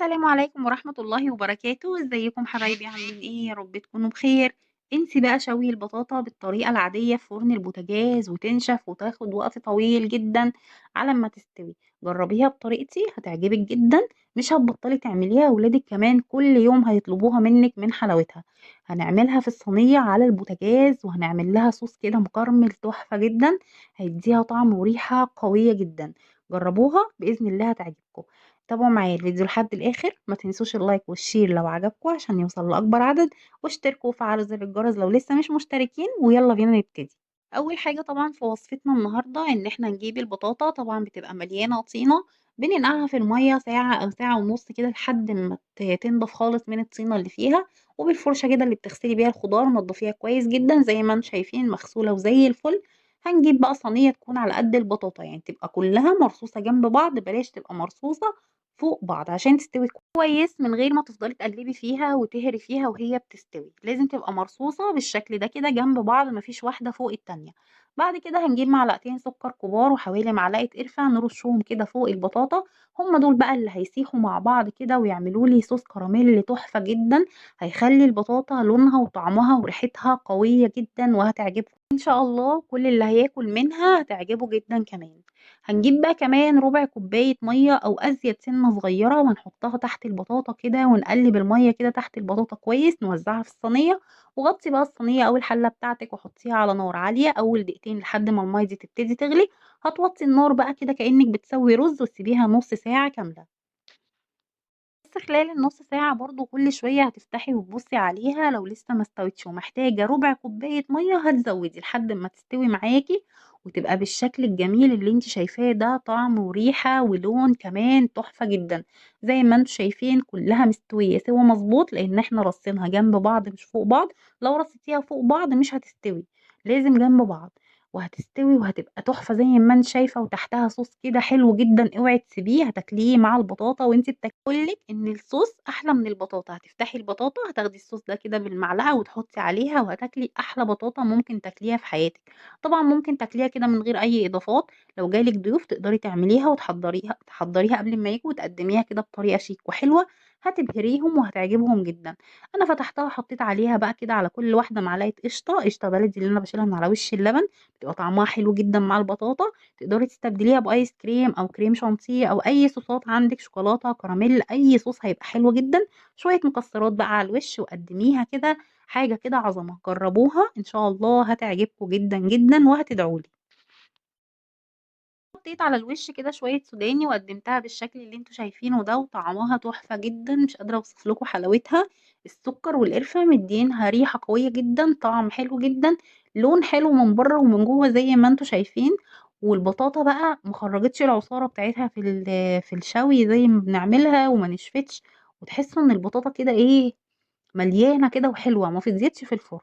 السلام عليكم ورحمة الله وبركاته. ازيكم حبايبي، عاملين ايه؟ يا رب تكونوا بخير. انسي بقى شوي البطاطا بالطريقة العادية في فرن البوتاجاز وتنشف وتاخد وقت طويل جدا على ما تستوي. جربيها بطريقتي هتعجبك جدا، مش هتبطلي تعمليها، ولادك كمان كل يوم هيطلبوها منك من حلاوتها. هنعملها في الصينية على البوتاجاز وهنعمل لها صوص كده مكرمل تحفة جدا، هيديها طعم وريحة قوية جدا. جربوها بإذن الله هتعجبكم. تابعوا معايا الفيديو لحد الآخر، ما تنسوش ال like وال share لو عجبكم عشان يوصل لأكبر عدد، واشتركوا وفعلوا زر الجرس لو لسه مش مشتركين. ويلا بينا نبتدي. أول حاجة طبعا في وصفتنا النهاردة إن احنا نجيب البطاطا، طبعا بتبقى مليانة طينة، بننقعها في المية ساعة أو ساعة ونص كده لحد ما تنضف خالص من الطينة اللي فيها، وبالفرشة كده اللي بتغسلي بيها الخضار نضفيها كويس جدا زي ما انتم شايفين، مغسولة وزي الفل. هنجيب بقى صينية تكون على قد البطاطا، يعني تبقى كلها مرصوصة جنب بعض، بلاش تبقى مرصوصة فوق بعض عشان تستوي كويس من غير ما تفضلي تقلبي فيها وتهري فيها وهي بتستوي. لازم تبقى مرصوصة بالشكل ده كده جنب بعض، مفيش واحدة فوق التانية. بعد كده هنجيب معلقتين سكر كبار وحوالي معلقة قرفة نرشهم كده فوق البطاطا، هم دول بقى اللي هيسيحوا مع بعض كده ويعملوا لي صوص كراميل تحفة جدا، هيخلي البطاطا لونها وطعمها وريحتها قوية جدا وهتعجبكم ان شاء الله، كل اللي هياكل منها هتعجبه جدا. كمان هنجيب بقى كمان ربع كوباية مية او ازيد سنة صغيرة ونحطها تحت البطاطا كده، ونقلب المية كده تحت البطاطا كويس، نوزعها في الصينية. وغطي بقى الصينية او الحلة بتاعتك وحطيها على نار عالية اول دقيقتين لحد ما المية دي تبتدي تغلي. هتوطي النار بقى كده كأنك بتسوي رز وتسيبيها نص ساعة كاملة. بس خلال النص ساعة برضو كل شوية هتفتحي وتبصي عليها، لو لسه ما استوتش ومحتاجة ربع كوباية مية هتزودي لحد ما تستوي معاكي وتبقى بالشكل الجميل اللي انت شايفاه ده، طعم وريحة ولون كمان تحفة جدا. زي ما انتم شايفين كلها مستوية سوا مظبوط، لان احنا رصينها جنب بعض مش فوق بعض. لو رصيتيها فوق بعض مش هتستوي، لازم جنب بعض وهتستوي وهتبقى تحفة زي ما انت شايفة. وتحتها صوص كده حلو جدا، اوعي تسيبيه، هتاكليه مع البطاطا وانت بتاكلك ان الصوص احلى من البطاطا. هتفتحي البطاطا هتاخدي الصوص ده كده بالمعلقة وتحطي عليها وهتاكلي احلى بطاطا ممكن تاكليها في حياتك. طبعا ممكن تاكليها كده من غير اي اضافات، لو جالك ضيوف تقدري تعمليها وتحضريها، تحضريها قبل ما يجوا وتقدميها كده بطريقة شيك وحلوة، هتبهريهم وهتعجبهم جدا. انا فتحتها وحطيت عليها بقى كده على كل واحدة معلقة قشطة، قشطة بلدي اللي انا بشيلها من على وش اللبن، بتبقى طعمها حلو جدا مع البطاطا. تقدري تستبدليها بايس كريم او كريم شانتيه او اي صوصات عندك، شوكولاتة كراميل، اي صوص هيبقى حلو جدا. شوية مكسرات بقى على الوش وقدميها كده، حاجة كده عظمه. جربوها ان شاء الله هتعجبكم جدا جدا وهتدعولي. حطيت على الوش كده شوية سوداني وقدمتها بالشكل اللي انتوا شايفينه ده، وطعمها تحفة جدا، مش قادرة اوصف لكم حلاوتها. السكر والقرفه مدينها ريحه قوية جدا، طعم حلو جدا، لون حلو من بره ومن جوه زي ما انتوا شايفين. والبطاطا بقى ما خرجتش العصاره بتاعتها في الشوي زي ما بنعملها وما نشفتش، وتحسوا ان البطاطا كده ايه، مليانة كده وحلوه، ما فضيتش في الفرن.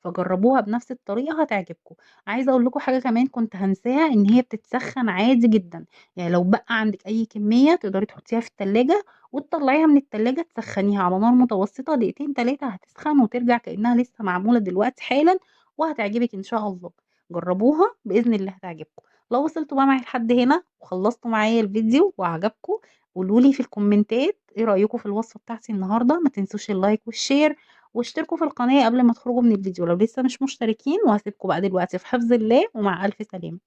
فجربوها بنفس الطريقة هتعجبكم. عايزه اقول لكم حاجة كمان كنت هنساها، ان هي بتتسخن عادي جدا، يعني لو بقى عندك اي كمية تقدري تحطيها في التلاجة وتطلعيها من التلاجة تسخنيها على نار متوسطه دقيقتين تلاتة، هتسخن وترجع كانها لسه معمولة دلوقتي حالا، وهتعجبك ان شاء الله. جربوها باذن الله هتعجبكم. لو وصلتوا بقى معايا لحد هنا وخلصتوا معايا الفيديو وعجبكم، قولولي في الكومنتات ايه رايكم في الوصفة بتاعتي النهارده. ما تنسوش ال like وال share واشتركوا في القناة قبل ما تخرجوا من الفيديو لو لسه مش مشتركين. وهسيبكم بقى دلوقتي في حفظ الله ومع ألف سلامة.